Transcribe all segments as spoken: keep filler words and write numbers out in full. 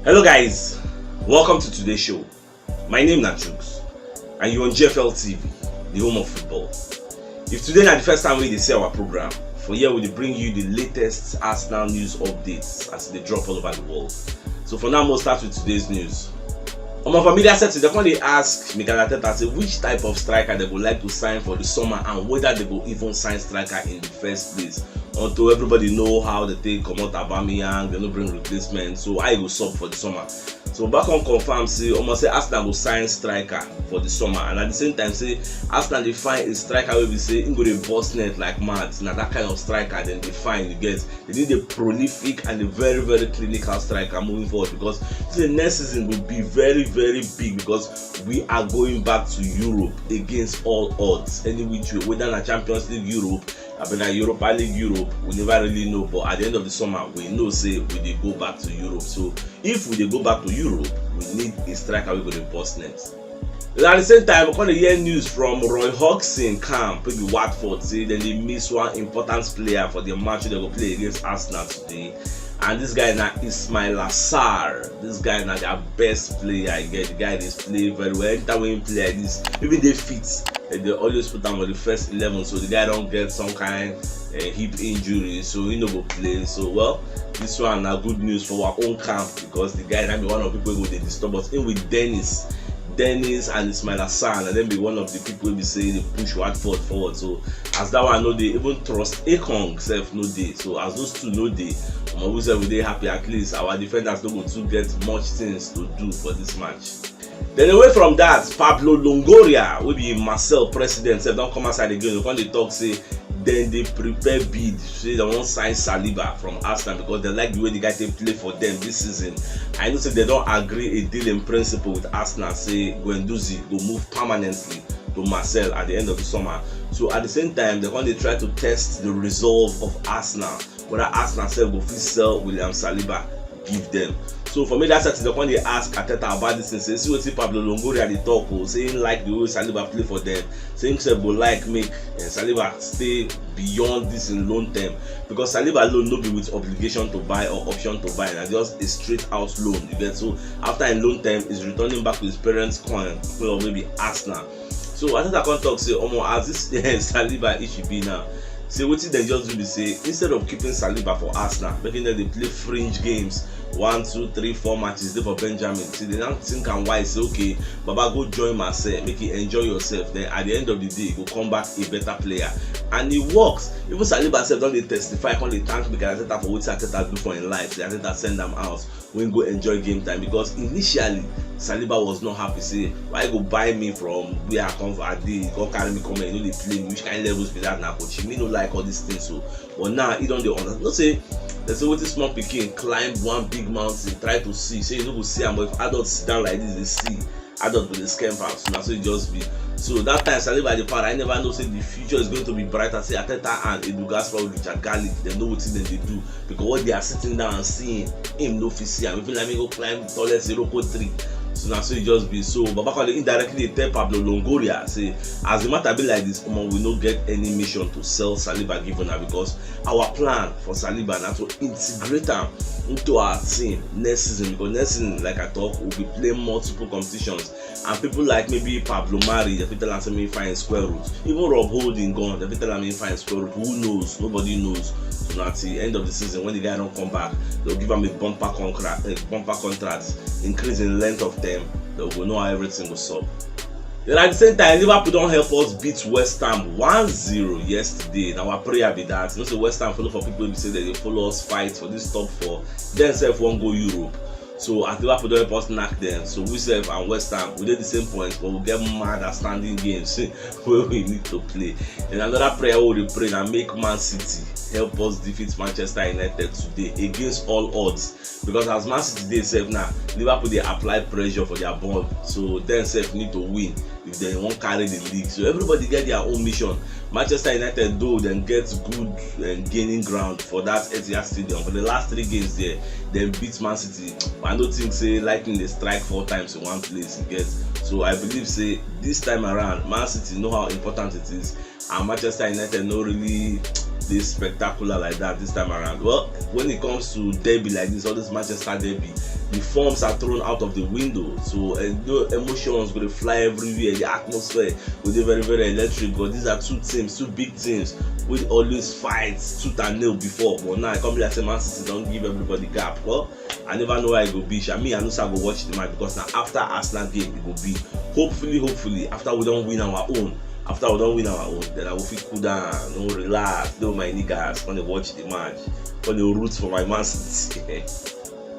Hello guys, welcome to today's show. My name na Chuks and you on G F L T V, the home of football. If today na the first time wey you dey see our program, for here we dey bring you the latest Arsenal news updates as e dey drop all over the world. So for now, we'll start with today's news. Omo, for media setting, dem come dey ask Mikel Arteta say which type of striker dem go like to sign for the summer and whether dem go even sign striker in the first place. Unto everybody know how dem take comot Aubameyang, dem no bring replacement, so how e go sup for the summer? So Baba come confirm say omo, say Arsenal go sign striker for the summer, and at the same time say Arsenal dey find a striker wey be say im go dey burst net like mad. Na that kind of striker dem dey find, you get. They need a prolific and a very, very clinical striker moving forward, because the next season will be very, very big, because we are going back to Europe against all odds, any which way, whether na Champions League Europe, abi na Europa League Europe, we never really know. But at the end of the summer, we know say we dey go back to Europe. So if we dey go back to Europe, we need a striker wey go dey burst net. At the same time, we come dey hear news from Roy Hodgson camp, wey be Watford, say dem dey miss one important player for the match wey dem go play against Arsenal today. And this guy na Ismaila Sarr. This guy na their best player. You get, the guy dey play very well. Anytime wey he play like this, even dey fit, dem dey always put am for the first eleven. So the guy don get some kind uh, hip injury, so he no go play. So well, this one na good news for our own camp, because the guy na be one of the people wey go dey disturb us. In with Dennis, Dennis and Ismaila Sarr, and then be one of the people wey be say dey push Watford forward. So as that one no dey, even Trust Ekong sef no dey. So as those two no dey, omo, we sef we dey happy. At least our defenders no go too get much things to do for this match. Then away from that, Pablo Longoria, wey be Marseille president, sef don come outside again. Dem come dey talk say dem dey prepare bid, say dem wan sign Saliba from Arsenal because dem like the way the guy take play for them this season. I know say dem don agree a deal in principle with Arsenal, say Guendouzi go move permanently to Marseille at the end of the summer. So at the same time, dem come dey try to test the resolve of Arsenal, whether Arsenal sef go fit sell William Saliba give them. So for me, that setting, dem come dey ask Arteta about this thing, say, see wetin Pablo Longoria dey talk o, say he like the way Saliba play for them, say himself go like make uh, Saliba stay beyond this in loan term, because Saliba loan no be with obligation to buy or option to buy, na just a straight out loan, you get. So after a loan term, is returning back to his parents' coin, club, maybe Arsenal. So Arteta come talk say, omo, as this Saliba issue be now, say wetin dem just do be say, instead of keeping Saliba for Arsenal, making dem dey play fringe games, one, two, three, four matches dey for Benjamin, say dem now think am wise, say, okay, Baba, go join Marseille, make you enjoy yourself. Then at the end of the day, you go come back a better player. And it works. Even Saliba sef don dey testify, come dey thank Mikel Arteta for wetin Arteta do for him life. Say Arteta send am out, wey go enjoy game time, because initially Saliba was not happy, say, why you go buy me from where I come from, I dey, you come carry me come here, you no dey play me, which kind levels be that na, coach? Me no like all these things. So but now he don dey understand. No say, dem say wetin small pikin climb one big mountain, try to see, say you no go see am, but if adults sit down like this, they see, adult go dey scam am. So na so e just be. So that time Saliba dey para, I never know say the future is going to be brighter. Say Arteta and Edu Gaspar with Richard Garlic, dem know wetin dem dey do, because what they are sitting down and seeing, him no fit see am. Even like me go climb tallest Iroko tree. So na so e just be. So Baba Kale indirectly dey tell Pablo Longoria say, as the matter be like this, omo, we no get any mission to sell Saliba give una, because our plan for Saliba na to integrate am into our team next season, because next season, like I talk, we'll be playing multiple competitions, and people like maybe Pablo Mari, dem fit tell am say make he find square root. Even Rob Holding gone, dem fit tell am make he find square root. Who knows? Nobody knows. So na till end of the season, when the guy don come back, they'll give am a bumper contract, a bumper contract, increase in length of term. They go know how everything go sup. Then at the same time, Liverpool don help us beat West Ham one zero yesterday. Na our prayer be that. You know say West Ham follow for people wey be say dem dey follow us fight for this top four. Dem sef wan go Europe. So as Liverpool don help us knack them, so we sef and West Ham, we dey the same point, but we get mad outstanding games wey we need to play. And another prayer wey we dey pray na make Man City help us defeat Manchester United today against all odds. Because as Man City dey sef now, Liverpool dey apply pressure for their ball. So dem sef need to win if dem wan carry the league. So everybody get their own mission. Manchester United, though dem get good um, gaining ground for that Etihad Stadium, for the last three games there, dem beat Man City. But I no think say lightning dey strike four times in one place, you get. So I believe say this time around, Man City know how important it is, and Manchester United no really dey spectacular like that this time around. Well, when it comes to derby like this, all this Manchester derby, the forms are thrown out of the window. So uh, no emotions go dey fly everywhere. The atmosphere go dey very, very electric. But these are two teams, two big teams wey always fight tooth and nail before. But now e come be like say Man City don give everybody gap. Well, I never know how e go be sha. Me, I know say I go watch the match because na after Arsenal game e go be. Hopefully, hopefully, after we don win our own, after we don win our own, then I go fit cool down, no, relax, do my niggas, come dey watch the match, come dey root for my Man City.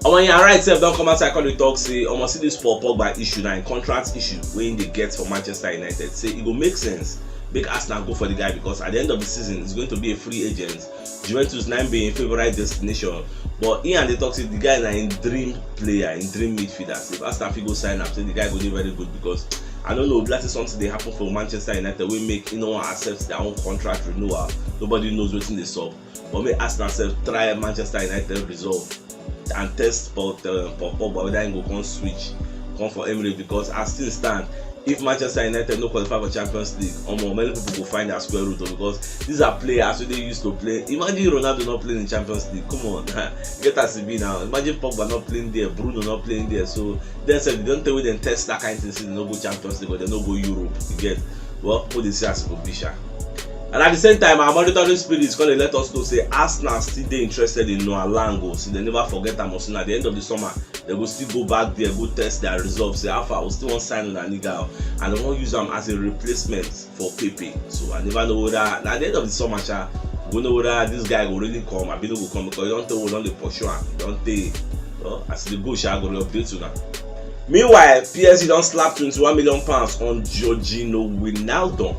Omo, yeah, right sef don come outside come dey talk say, omo, see this Paul Pogba issue na im contract issue wey im dey get for Manchester United. Say e go make sense make Arsenal go for the guy because at the end of the season he's going to be a free agent. Juventus na im be im favourite destination, but Ian dey talk say the guy na im dream player, im dream midfielder. Say if Arsenal fit go sign am, say the guy go dey very good because I don't know, be like say something dey happen for Manchester United wey make e no wan accept their own contract renewal. Nobody knows wetin dey sup, but make Arsenal sef try Manchester United resolve and test Paul, uh, Paul Pogba whether he go come switch, come for Emirates because as things stand, if Manchester United no qualify for Champions League, omo, many people go find their square root o, because these are players wey dey used to play. Imagine Ronaldo not playing in Champions League. Come on, get as e be now. Imagine Pogba not playing there, Bruno not playing there. So dem sef, dem don tell wey dem test that kind thing, say dem no go Champions League or dem no go Europe. You get? Well, who dey see as e go be sha. And at the same time, our monitoring spirits come dey let us know say Arsenal still dey interested in Noah Lang o. So dem never forget am. So na at the end of the summer, dem go still go back there, go test their results. Say, "How far? We still wan sign una nigga o." And dem wan use am as a replacement for Pepe. So I never know whether, na at the end of the summer sha, we go know whether this guy go really come, abi no go come, because e don tey we don dey pursue am, e don tey. Well, as e dey go sha, I go dey update una. Meanwhile, P S G don slap twenty-one million pounds on Georginio Wijnaldum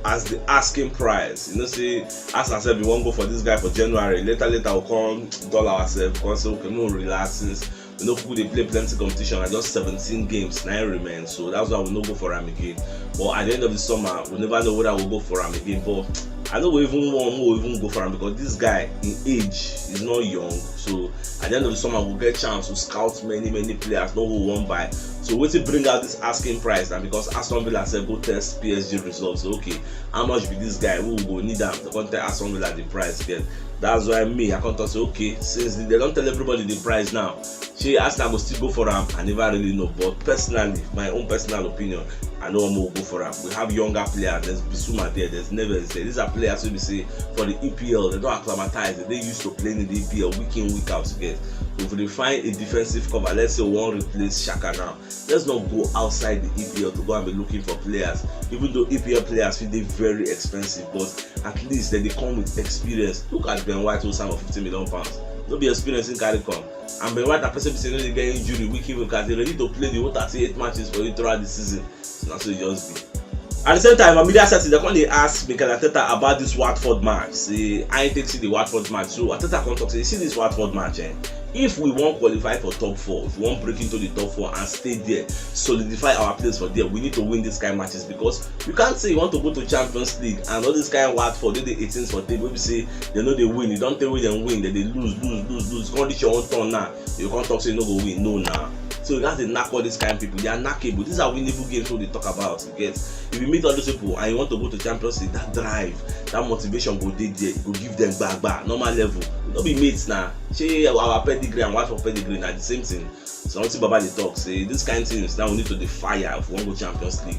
as the asking price. You know say Arsenal sef bin wan go for this guy for January. Later, later, we come dull ourselves, come say, "Okay, make we relax since we no kuku dey play plenty competition, na just seventeen games na im remain, so that's why we no go for am again." But at the end of the summer, we never know whether we go for am again. But I no go even wan, we even go for am because this guy, im age is not young, so at the end of the summer, we get chance to scout many, many players, know who we wan buy. So wetin bring out this asking price na because Aston Villa sef go test P S G results. So, okay, how much be this guy? Who we go need am? Dem come tell Aston Villa the price. Get? That's why me, I come talk say, okay, since dem don tell everybody the price now, shey Arsenal go still go for am? I never really know, but personally, my own personal opinion, I no wan make we go for am. We have younger players. There's Bissouma there, there's Neves there. These are players wey be say for the E P L, dem don acclimatize, dem dey used to playing in the E P L week in, week out. You get? If we dey find a defensive cover, let's say we wan replace Xhaka now, let's not go outside the E P L to go and be looking for players, even though E P L players fit dey very expensive, but at least dem dey come with experience. Look at Ben White wey sign for fifty million pounds. No be experience im carry come. And Ben White na person be say no dey get injury week in, week out. He ready to play the whole thirty-eight matches for you throughout the season. So na so e just be. At the same time, our media setting, dem come dey ask Mikel Arteta about this Watford match. Say, how e take see the Watford match? So Arteta come talk say, you see this Watford match, eh? If we wan qualify for top four, if we wan break into the top four and stay there, solidify our place for there, we need to win this kind matches, because you can't say you want to go to Champions League and all this kind Watford wey dey eighteenth for table, wey be say dem no dey win, you don tey wey dem win, dem dey lose, lose, lose, lose. Come reach your own turn now, you come talk say you no go win. No, now. So you gats dey knack all these kind people. They are knackable. These are winnable games wey we dey talk about. You get? If you meet all those people and you want to go to Champions League, that drive, that motivation go dey there. E go give them gbagba, normal level. No be mates na. Shey our pedigree and Watford pedigree na the same thing? So wetin Baba dey talk say this kind things now we need to dey fire if we wan go Champions League.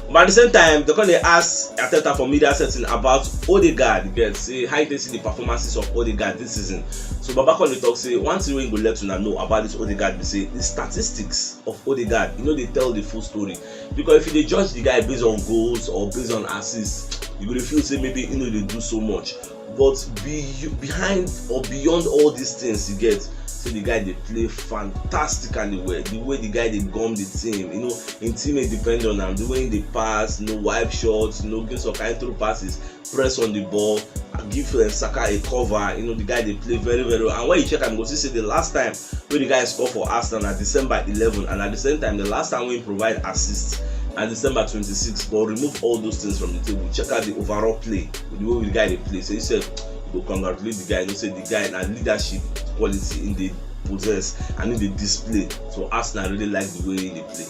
But at the same time, dem come dey ask Arteta for media setting about Odegaard. You get? Say how e take see the performances of Odegaard this season. So Baba come dey talk say one thing wey e go let una know about this Odegaard be say the statistics of Odegaard, e no dey tell the full story. Because if you dey judge the guy based on goals or based on assists, you go dey feel say maybe e no dey do so much. But be, behind or beyond all these things, you get, say the guy dey play fantastically well. The way the guy dey gum the team, you know, im teammate depend on am. The way he dey pass, you know, wipe shots, you know, give some kind through passes, press on the ball, give, uh, Saka a cover. You know, the guy dey play very, very well. And when you check am, you go see say the last time wey the guy score for Arsenal na December eleven, and at the same time, the last time wey he provide assist na December twenty-six. But remove all those things from the table. Check out the overall play, with the way the guy dey play. So you sef go congratulate the guy. You know say the guy na leadership quality im dey possess and im dey display. So Arsenal really like the way im dey play.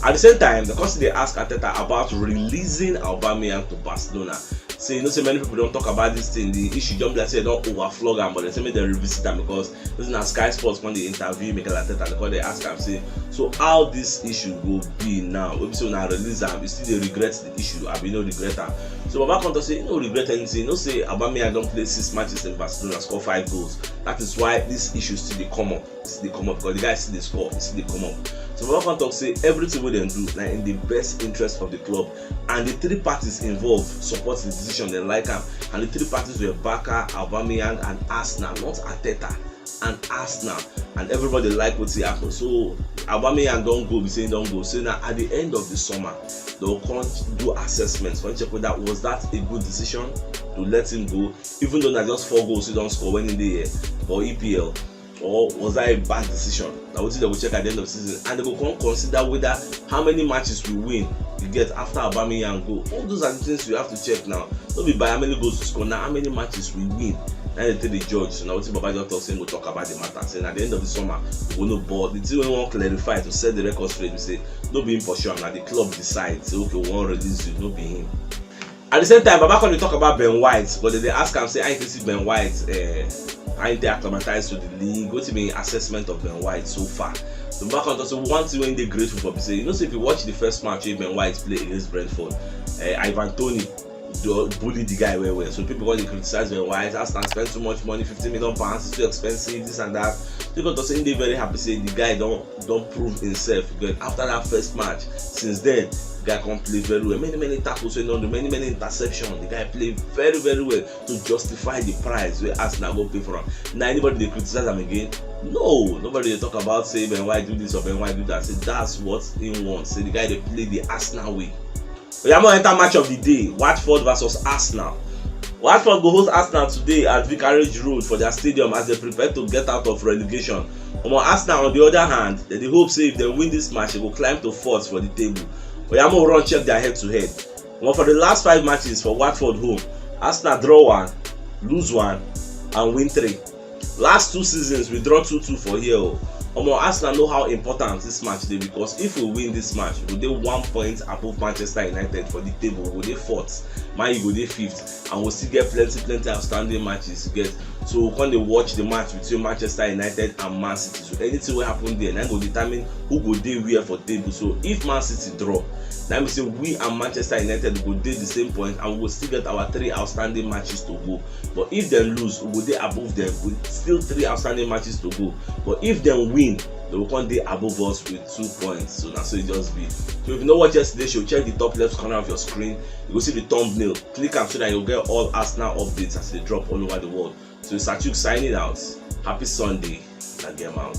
At the same time, dem come still dey ask Arteta about releasing Aubameyang to Barcelona. Say, you know, say many people don't talk about this thing. The issue jump like say don't overflog am, but they say make dem revisit am because this na Sky Sports when they interview Mikel Arteta, they call they ask am say, so how this issue go be now? Wey be say una release am, you still dey regret the issue? Abi you no regret am? So Baba come talk say you no regret anything. You know say Aubameyang don play six matches in Barcelona, score five goals. That is why this issue still dey come up. Still dey come up because the guy still dey score, still dey come up. So Baba come talk say everything wey dem do na in the best interest of the club, and the three parties involved support the decision. Dem like am, and the three parties were Barca, Aubameyang, and Arsenal, not Arteta, and Arsenal, and everybody like wetin happen. So Aubameyang don go, be say he don go. So now at the end of the summer, they will come do assessments, come check whether was that a good decision to let him go, even though na just four goals he don score when he dey here for E P L, or was that a bad decision? Na wetin dem go check at the end of the season, and dem go come consider whether how many matches we win, you get, after Aubameyang go. All those are the things you have to check now. No be by how many goals you score, na how many matches we win. Na dem take dey judge. So na wetin Baba just talk say he go talk about the matter. Say na at the end of the summer we go know. But the thing wey we wan clarify to set the record straight be say no be him pursue am, na the club decide say, okay, we wan release you, no be him. At the same time, Baba come dey talk about Ben White, but dem dey ask am say how he take see Ben White, eh, how he take acclimatize to the league, wetin be him assessment of Ben White so far. So Baba come talk say one thing wey he dey grateful for be say, you know say if you watch the first match wey Ben White play against Brentford, eh, Ivan Toney do bully the guy well well. So people come dey criticize Ben White, Arsenal spend too much money, fifty million pounds, it's too expensive, this and that. People talk say he dey very happy say the guy don don prove himself. But after that first match, since then, the guy come play very well. Many many tackles wey he don do, many many interception. The guy play very very well to justify the price wey Arsenal go pay for am. Na anybody dey criticize am again? No, nobody dey talk about say Ben White do this or Ben White do that. Say that's what he want. Say the guy dey play the Arsenal way. Oya, mo enter match of the day, Watford versus Arsenal. Watford go host Arsenal today at Vicarage Road for their stadium as they prepare to get out of relegation. Omo, Arsenal, on the other hand, dem dey hope say if dem win this match, dem go climb to fourth for the table. Oya, mo run check their head to head. Omo, for the last five matches for Watford home, Arsenal draw one, lose one, and win three. Last two seasons, we draw two two for here o. Omo, Arsenal know how important this match dey, because if we win this match, we go dey one point above Manchester United for the table, we go dey fourth, Man U go dey fifth, and we still get plenty plenty outstanding matches to get. So we come dey watch the match between Manchester United and Man City. So anything wey happen there, na go determine who go dey where for table. So if Man City draw, that means say we and Manchester United go dey the same point, and we go still get our three outstanding matches to go. But if dem lose, we go dey above dem with still three outstanding matches to go. But if dem win, dem go come dey above us with two points. So na so e just be. So if you no watch yesterday show, check the top left corner of your screen. You go see the thumbnail. Click am so that you get all Arsenal updates as they drop all over the world. So it's Achuk signing out. Happy Sunday. Na game out.